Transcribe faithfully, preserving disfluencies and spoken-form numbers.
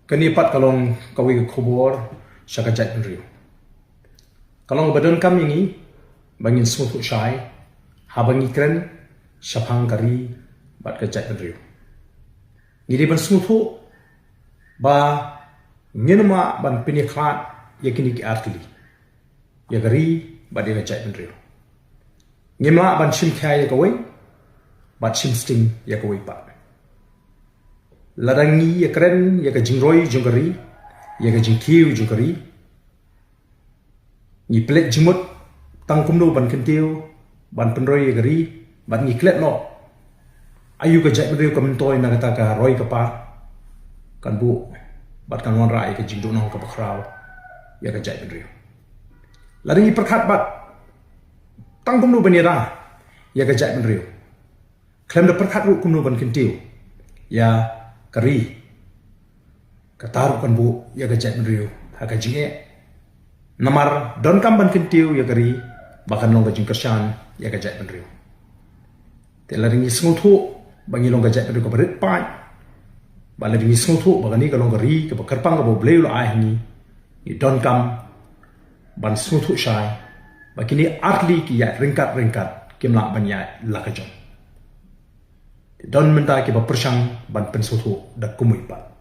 Kane pat ka long kawei ka khubor sha ka jaitbynriew. Ka long ba donkam ïa ngi ba ngin sngewthuh shai haba ngi kren shaphang ka ri bad ka jaitbynriew. Ngi dei ban sngewthuh ba ngim lah ban pynïakhlad ïa kine ki artylli, ïa ka ri bad ïa ka jaitbynriew. Ngim lah ban shim khia ïa kawei bad shim sting ïa kawei pat. Lada ngi ïakren ïa ka jingroi jong ka ri, ïa ka jingkiew jong ka ri, ngi pynleit jingmut tang kumno ban kyntiew, ban pynroi ïa ka ri, bad ngi klet noh aïu ka jaitbynriew ka myntoi na kata ka roi ka par, kan buh bad kan wanrah ïa ka jingduhnong kaba khraw ïa ka jaitbynriew. Lada ngi pyrkhat bad tang kumno ban ïada ïa ka jaitbynriew, khlem da pyrkhat ruh kumno ban kyntiew ïa ka ri, kata ruh kan buh ïa ka jaitbynriew ha ka jingeh. Namar donkam ban kyntiew ïa ka ri ba kan long ka jingkyrshan ïa ka jaitbynriew. Te lada ngi sngewthuh ba ngi long ka jaitbynriew kaba rit paid, ba lada ngi sngewthuh ba kane ka long ka ri kaba kyrpang kaba U Blei u la ai ha ngi, ngi donkam ban sngewthuh shai ba kine artylli ki ïaid ryngkat ryngkat, kim lah ban ïaid la ka jong. Te don mynta kiba pyrshang ban pynsngewthuh da kumwei pat.